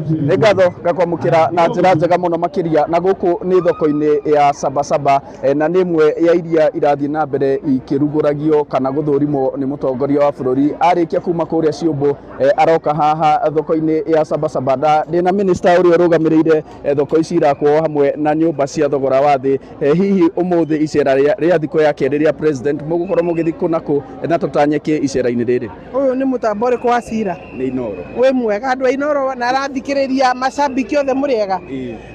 Nĩ ngatho ngakwamũkĩra na njĩra njega mũno makĩria, na gũkũ nĩ thoko-inĩ ya Sabasaba, na nĩ ĩmwe ya iria irathiĩ na mbere ikĩrugũragio kana gũthũrimwo nĩ mũtongoria wa bũrũri. Arĩkia kuma kũrĩa Ciũmbũ, aroka haha thoko-inĩ ya Sabasaba, na ndĩna minister ũrĩa ũrũgamĩrĩire thoko ici irakwo hamwe na nyũmba cia thogora wa thĩ. Hihi ũmũthĩ icera rĩa thikũ ya kerĩ rĩa president mũgũkorwo mũgĩthiĩ kũ na kũ, na tũtanye kĩ icera-inĩ rĩrĩ? Ũyũ nĩ mũtambo ũrĩkũ wa cira? Nĩ Inoro. Wĩ mwega andũ a Inoro na arathikĩrĩria macambiki othe mũrĩ ega?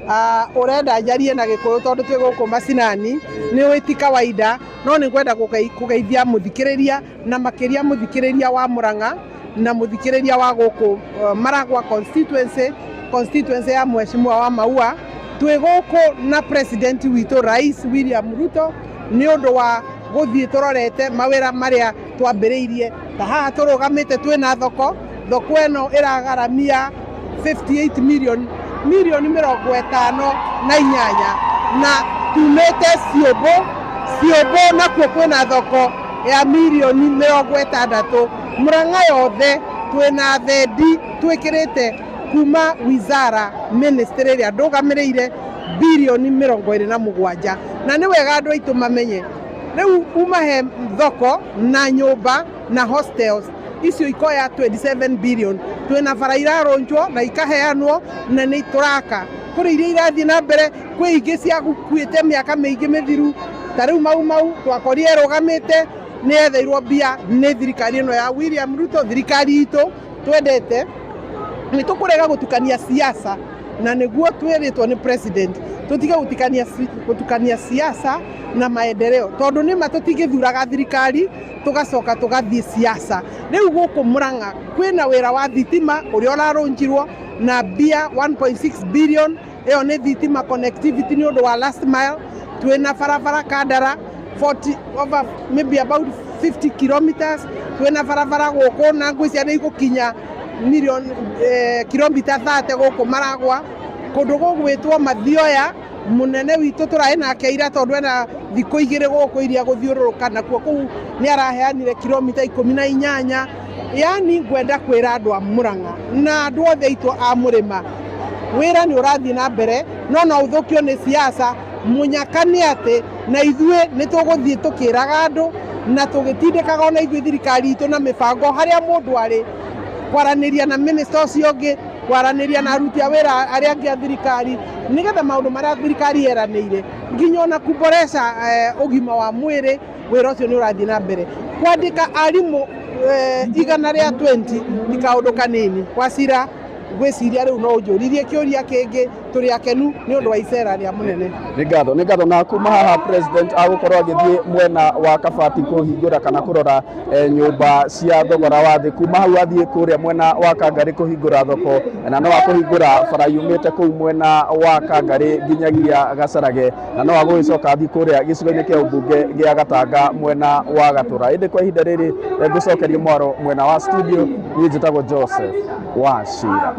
Ah, ũrenda njarie na Gĩkũyũ tondũ twĩ gũkũ macinani, nĩ ũĩ ti kawaida, no nĩ ngwenda kũgeithia mũthikĩrĩria na makĩria mũthikĩrĩria wa Murang'a na mũthikĩrĩria wa gũkũ Maragwa constituency, constituency ya Mheshimiwa wa Maua. Twĩ gũkũ na president witũ Rais William Ruto nĩ ũndũ wa gũthiĩ tũrorete mawĩra marĩa twambĩrĩirie. Ta haha tũrũgamĩte twĩna thoko, thoko ĩno ĩragaramia 58 million, mirioni 58, na tumĩte Ciũmbũ. Ciũmbũ nakuo kwĩna thoko ya mirioni 60. Murang'a yothe twĩna thendi twĩkĩrĩte kuma wizara ministry ĩrĩa ndũgamĩrĩire birioni 27, na nĩ wega andũ aitũ mamenye rĩu umahe thoko na nyũmba na hostels icio ikoya 27 billion. Twĩna bara irarũnjwo na ikaheanwo na nĩ tũraka, kũrĩ iria irathiĩ na mbere, kwĩ ingĩ ciakuĩte mĩaka mĩingĩ mĩthiru. Ta rĩu Mau Mau twakorire ĩrũgamĩte, nĩ yetheirwo mbia nĩ thirikari ĩno ya William Ruto, thirikari itũ twendete. Nĩ tũkũrega gũtukania siasa, na nĩguo twĩrĩtwo nĩ president tũtige gũtukania siasa na maendeleo, tondũ nĩma tũtingĩthuraga thirikari tũgacoka tũgathiĩ siasa. Rĩu gũkũ Murang'a kwĩna wĩra wa thitima ũrĩa ũrarũnjirwo na mbia 1.6 billion. Ĩyo nĩ thitima connectivity nĩ ũndũ wa last mile. Twĩna barabara Kandara 40 over maybe about 50 kilometers, twĩna barabara gũkũ na ngwĩciria nĩ igũkinya million kilomita 30 gũkũ Maragwa, kũndũ gũgwĩtwo Mathioya. Mũnene witũ tũraĩ nake ira, tondũ ena thikũ 2 gũkũ iria gũthiũrũrũka, nakuo kũu nĩ araheanire kilomita 18. Yani ngwenda kwĩra andũ a Murang'a na andũ othe aitũ a mũrĩma, wĩra nĩ ũrathiĩ na mbere, no no ũthũkio nĩ siasa. Mũnyaka nĩ atĩ na ithuĩ nĩ tũgũthiĩ tũkĩraga andũ na tũgĩtindĩkaga ona ithuĩ thirikari itũ na mĩbango harĩa mũndũ arĩ kwaranĩria na minister ũcio ũngĩ, kwaranĩria na aruti a wĩra arĩa angĩ a thirikari, nĩgetha maũndũ marĩa thirikari yeranĩire, nginya ona kuboresha ũgima wa mwĩrĩ, wĩra ũcio nĩ ũrathiĩ na mbere. Kwandĩka arimũ 120 ti kaũndũ kanini. Wacira, ngwĩciria rĩu no ũnjũririe kĩũria kĩngĩ. Tũrĩ akenu nĩ ũndũ wa icera rĩa mũnene. Nĩ ngatho, nĩ ngatho. Na kuma haha president agũkorwo agĩthiĩ mwena wa Kabati kũhingũra kana kũrora nyũmba cia thogora wa thĩ. Kuma hau athiĩ kũrĩa mwena wa Kangarĩ kũhingũra thoko, na no akũhingũra bara yumĩte kũu mwena wa Kangarĩ nginyagia Gacarage, na no agũgĩcoka athiĩ kũrĩa gĩcigo-inĩ kĩa ũmbunge gĩa Gatanga mwena wa Gatũra. Ĩndĩ kwa ihinda rĩrĩ, ngũcokeria mwaro mwena wa studio. Niĩ njĩtagwo Joseph Wachira.